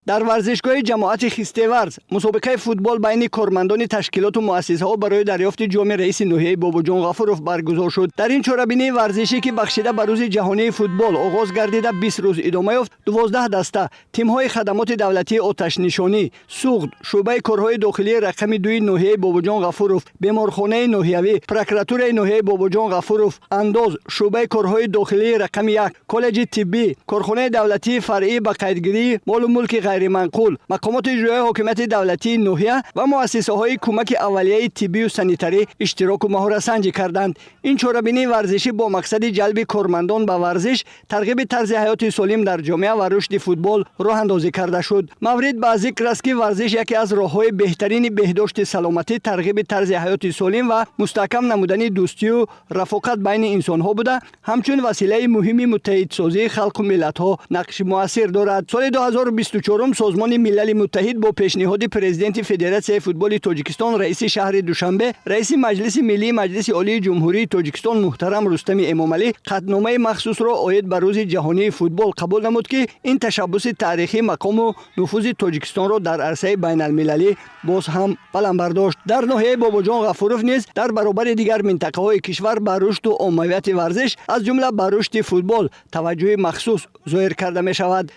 Дар варзишгоҳи ҷамоати Хистеварз мусобиқаи футбол байни кормандони ташкилоту муассисаҳо барои дарёфти ҷоми раиси ноҳияи Бобоҷон Ғафуров баргузор шуд. Дар ин чорабинии варзишӣ, ки бахшида ба Рӯзи ҷаҳонии футбол оғоз гардида, 20 рӯз идома ёфт, 12 даста тимҳои хадамоти давлатии оташнишонӣ, Суғд, шӯъбаи корҳои дохилии рақами дуи ноҳияи Бобоҷон Ғафуров, беморхонаи ноҳиявӣ, прокуратураи ноҳияи Бобоҷон Ғафуров, андоз, шӯъбаи корҳои дохилии рақами 1, коллеҷи тиббӣ, корхонаи давлатии фаръӣ ба қайдгирии молу мулки ғайриманқул, мақомоти иҷроияи ҳокимияти давлатии ноҳия ва муассисаҳои кӯмаки аввалияи тиббию санитарӣ иштироку маҳоратсанҷӣ карданд. Ин чорабинии варзишӣ бо мақсади ҷалби кормандон ба варзиш, тарғиби тарзи ҳаёти солим дар ҷомеа ва рушди футбол роҳандозӣ карда шуд. Маврид ба зикр аст, ки варзиш яке аз роҳҳои беҳтарини беҳдошти саломатӣ, тарғиби тарзи ҳаёти солим ва мустаҳкам намудани дӯстию рафоқат байни инсонҳо буда, ҳамчун василаи муҳими муттаҳидсозии халқу миллатҳо нақши муассир дорад. Соли 2024 Созмони Милали Муттаҳид бо пешниҳоди президенти Федератсияи футболи Тоҷикистон, раиси шаҳри Душанбе, раиси Маҷлиси Миллии Маҷлиси Олии Ҷумҳурии Тоҷикистон муҳтарам Рустами Эмомалӣ қатъномаи махсусро оид ба Рӯзи ҷаҳонии футбол қабул намуд, ки ин ташаббуси таърихӣ мақому нуфузи Тоҷикистонро дар арсаи байналмилалӣ боз ҳам баланд бардошт. Дар ноҳияи Бобоҷон Ғафуров низ дар баробари дигар минтақаҳои кишвар ба рушду оммавияти варзиш, аз ҷумла ба рушди футбол, таваҷҷӯҳи махсус зоҳир карда мешавад.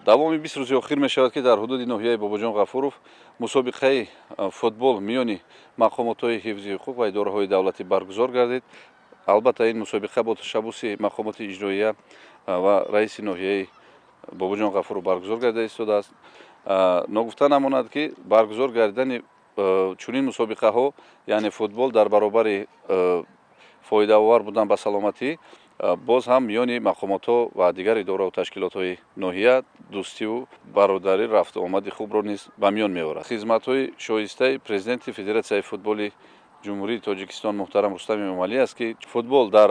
Давоми 20 рӯзи охир мешавад, ки дар ҳудуди ноҳияи Бобоҷон Ғафуров мусобиқаи футбол миёни мақомотҳои ҳифзи ҳуқуқ ва идораҳои давлатӣ баргузор гардид. Албатта, ин мусобиқа бо ташаббуси мақомоти иҷроия ва раиси ноҳияи Бобоҷон Ғафуров баргузор гардида истодааст. Ногуфта намонад, ки баргузор гардидани чунин мусобиқаҳо, яъне футбол, дар баробари фоидаовар будан ба саломатӣ, боз ҳам миёни мақомотҳо ва дигар идораву ташкилотҳои ноҳия дӯстиву бародарӣ, рафту омади хубро низ ба миён меорад. Хизматҳои шоистаи президенти Федератсияи футболи Ҷумҳурии Тоҷикистон муҳтарам Рустами Эмомалӣ аст, ки футбол дар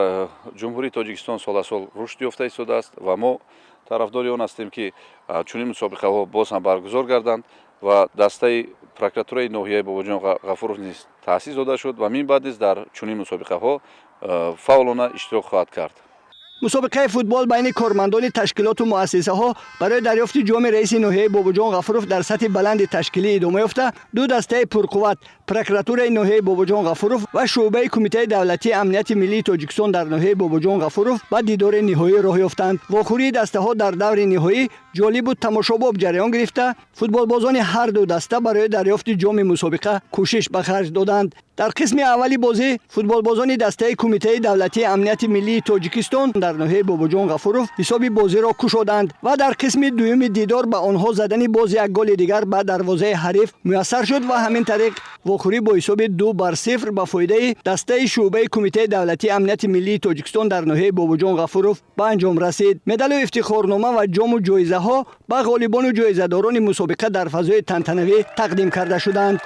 Ҷумҳурии Тоҷикистон сол аз сол рушд ёфта истодааст ва мо тарафдори он ҳастем, ки чунин мусобиқаҳо боз ҳам баргузор гарданд ва дастаи прокуратураи ноҳияи Бобоҷон Ғафуров низ таъсис дода шуд ва мин баъд низ дар чунин мусобиқаҳо фаъолона иштирок хоҳад кард. Мусобиқаи футбол байни кормандони ташкилоту муассисаҳо барои дарёфти ҷоми раиси ноҳияи Бобоҷон Ғафуров дар сатҳи баланди ташкилӣ идома ёфта, ду дастаи пурқувват, прокуратураи ноҳияи Бобоҷон Ғафуров ва шӯъбаи Кумитаи давлатии амнияти миллии Тоҷикистон дар ноҳияи Бобоҷон Ғафуров, ба дидори ниҳоӣ роҳ ёфтанд. Вохӯрии дастаҳо дар даври ниҳоӣ ҷолибу тамошобоб ҷараён гирифта, футболбозони ҳар ду даста барои дарёфти ҷоми мусобиқа кӯшиш ба харҷ доданд. Дар қисми аввали бозӣ футболбозони дастаи Кумитаи давлатии амнияти миллии Тоҷикистон дар ноҳияи Бобоҷон Ғафуров ҳисоби бозиро кушоданд ва дар қисми дуюми дидор ба онҳо задани боз як голи дигар ба дарвозаи ҳариф муяссар шуд ва ҳамин тариқ вохӯрӣ бо ҳисоби 2 бар 0 ба фоидаи дастаи шӯъбаи Кумитаи давлатии амнияти миллии Тоҷикистон дар ноҳияи Бобоҷон Ғафуров ба анҷом расид. Медалу ифтихорнома ва ҷому ҷоизаҳо ба ғолибону ҷоизадорони мусобиқа дар фазои тантанавӣ тақдим карда шуданд.